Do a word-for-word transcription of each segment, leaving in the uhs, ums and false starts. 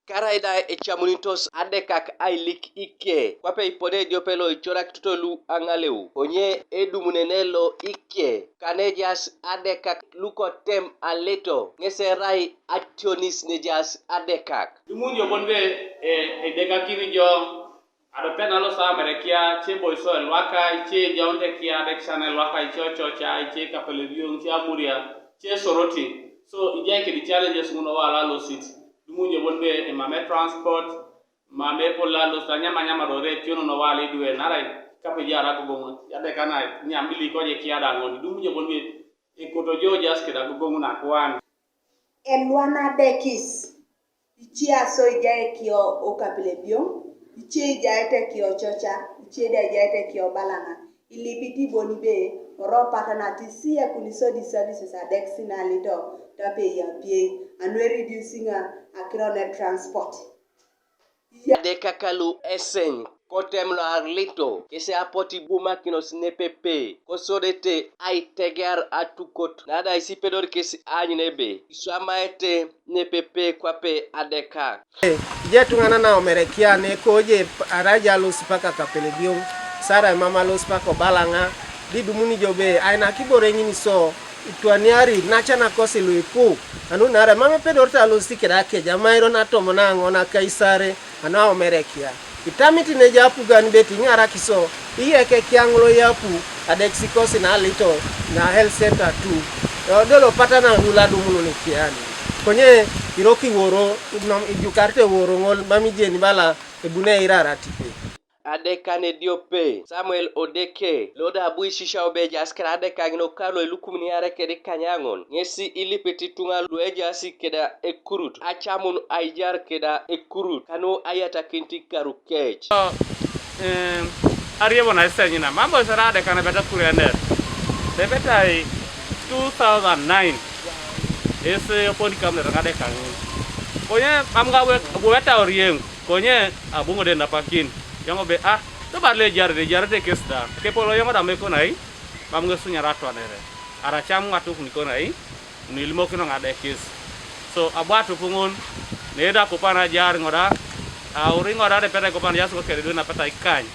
Karaida ecamunitos adekak ailik ike, kwape ipone ediope lo icorak totolu aŋaleu, konye edumunene lo ike, kanejaas adekak lukotem aleto, ŋes erai ationis nejaas adekak. Dumunio bon be e, edekakin jo. Adepet na losa Amerikia, ce boiso elwaka, ce jaunte kia, dekisana elwaka, ce ococa, ce kapelebion, ce amuria, ce soroti. So ijai kedi challenges ŋun owala losit. Dumunyo bon be emame transport, mame pola losa nyama nyama dore tiono no wala idwe narai kape jara gogoŋ. Yadekana nyambili koje kia daŋon. Dumunyo bon be ekoto jo jas keda gogoŋ na kwan. Elwana dekis. Icie aso ijai ekio okapelebioŋ, icie ijaete ekio ococa, icie da ijaete ekio obalaŋa. Ilipit ibon ibe, oropata na tisiekuni sodi services adekis nalito, tape yapiei, anu eridiusiŋa akiro ne transport. Adekakalu eseny, kotem lo alito, kesi apot ibumakinos nepepe, kosodete aitegear atukot, nada isipedor kesi aanyun ebe, iswamaete nepepe kwape adekak. Ije etuŋanan aomerekia nekoje araja alos paka kapelebioŋ, sara emam alos paka obalaŋa, didumuni jo be ainak ibore ŋin so itwaniari nacanakosi luipu, anu nara mam epedorete alosit keda akeja, amairo natomon aŋo nakaisare, anu aomerekia. Itamit neja apugan beti iŋarakiso, iyeke kiaŋ loyapu adekisikosi nalito na health center tu. Odolo patana ŋul adumunun ikiani. Konye irok iworo, nom ijukarite woro ŋol, mam ijeni bala ebune irara tipe. Adekan ediope Samuel Odeke, loda abu isisau be ejaas keda adekaŋ okalo elukumin iare kedi kanyaŋon, ŋesi ilipit ituŋa luejaas keda ekurut, acamun aijar keda ekurut, kanu ayatakinit ikaru kec. Em, ariebo na isenyina, mambo isera adekan ebeta kurener, ebetai two thousand nine, ese oponi kam nere ŋadekaŋ. Konye mam ŋa buweta orieŋ, konye abu ŋode napakin. Yoŋ be, ah, tobar lo ejarete, ejarete kes da. Kepolo yoŋ da mekonai, mam ŋesunyar atwanere. Aracam ŋatuk nikonai, nilimokino ŋadekis. So, abu atupuŋun, neda kupan ajar ŋoda, auri ŋoda depeta kupan jas ŋo kede dwe napeta ikany.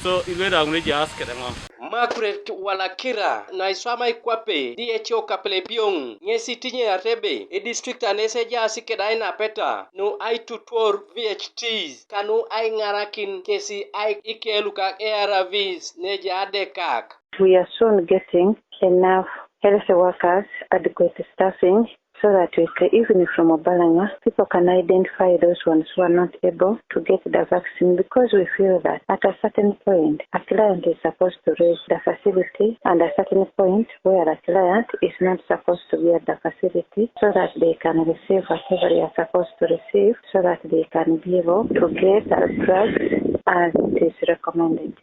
So, ilwe da ŋun ejaas kede ŋo. Margaret Walakira, na iswamai kwape, D H O Kapelebioŋ, ŋesi tinyerate ebe, edistrict anes ejaas keda ainapeta, nu aitutuor V H Ts, kanu aiŋarakin kesi ai ikeluka A R Vs neja adekak. We are soon getting enough health workers, adequate staffing, so that we can, even from Obalanga, people can identify those ones who are not able to get the vaccine, because we feel that at a certain point, a client is supposed to reach the facility, and a certain point where a client is not supposed to be at the facility, so that they can receive whatever they are supposed to receive, so that they can be able to get the drugs as it is recommended.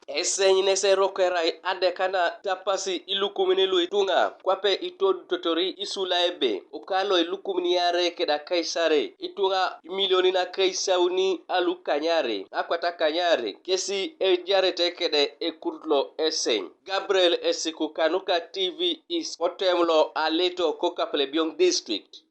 Eseny nes eroko erai adekana tapasi ilukumin luituŋa kwape itodutotori isula ebe, okalo ilukumin iare keda kaisare, ituŋa imilionin akaisauni alukanyare, akwat akanyare, kesi ejarete kede ekurut lo eseny. Gabriel Esiku kanuka T V East, kotem lo Aleto ko Kapelebioŋ District.